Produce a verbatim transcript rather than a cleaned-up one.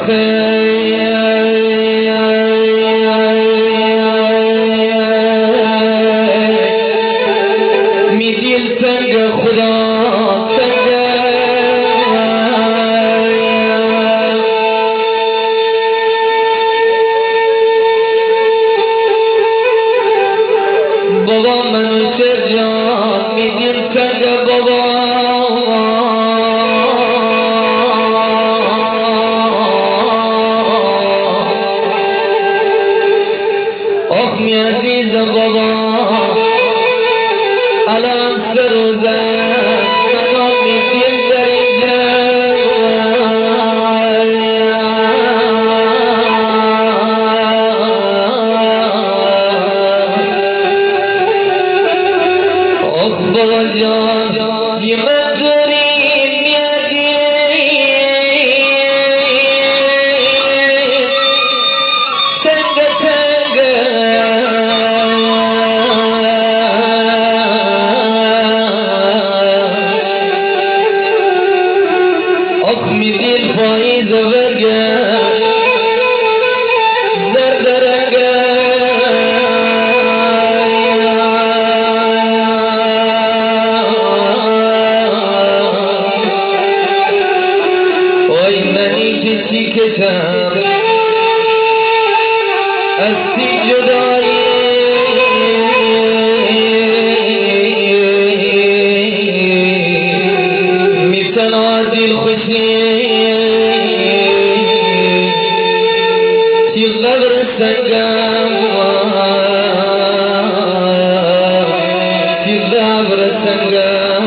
می دیل تنگه خدا تنگه. بابا منوچهر جان، می دیل تنگه بابا. آخ می عزیز بابا، الان سه روزه من و می دیل در اینجا. آخ بابا جان، جی من دوری میادی. تنگه تنگه. آخ می دیل پاییز برگه زرد رنگه. وای منی که چی کشم از تی جدایی. می تنها دیل خوشی تی قبر سنگم، تی قبر سنگم.